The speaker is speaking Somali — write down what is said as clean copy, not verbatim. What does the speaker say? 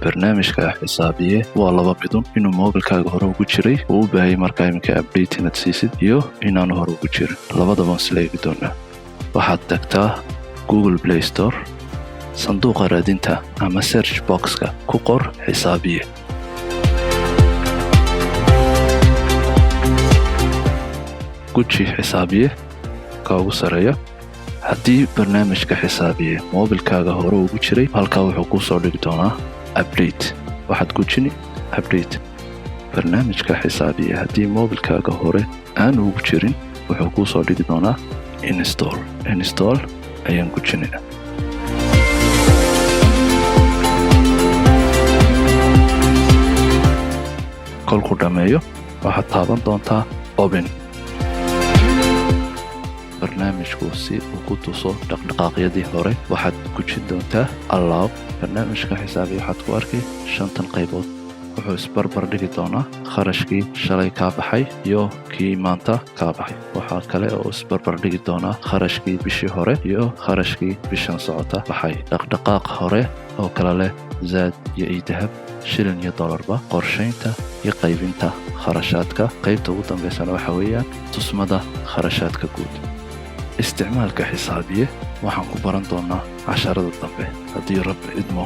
Barnaamijka Xisaabiye waa laba midun: inuu moobilkaaga hore ugu jiray uu u baahayay markaa iminka update inaad siisid, iyo inaanu hore ugu jirin. Labadaba isla eegi doonaa. Waxaad tagtaa Google Play Store, sanduuqa raadinta ama search boxka ku qor Xisaabiye. Guji Xisaabiye ka ugu sareeya. Haddii barnaamijka Xisaabiye moobilkaaga hore ugu jiray, halkaa wuxuu kuu soo dhigi doonaa update. Waxaad gujini update. Barnaamijka Xisaabiye haddii moobilkaaga hore aanu ugu jirin, wuxuu kuu soo dhigi doonaa install. Install ayaan gujinayna. Kolkuu dhammeeyo, waxaad taaban doontaa open. Barnaamijku si uu ku tuso dhaqdhaqaaqyadii hore, waxaad gujin doontaa allow. Barnaamijka Xisaabiya waxaad ku arkay shantan qaybood. Wuxuu isbarbar dhigi doonaa kharashkii shalay kaa baxay iyo kii maanta kaa baxay. Waxaa kale oo isbarbar dhigi doonaa kharashkii bishii hore iyo kharashkii bishan socota baxay, dhaqdhaqaaq hore oo kale leh Zaad iyo eDahab, shilin iyo dollarba, qorshaynta iyo qaybinta kharashaadka. Qaybta ugu dambaysana waxa weeyaan tusmada kharashaadka guud. Isticmaalka Xisaabiye waxaan ku baran doonaa casharada dambe, haddii Rabbi idmo.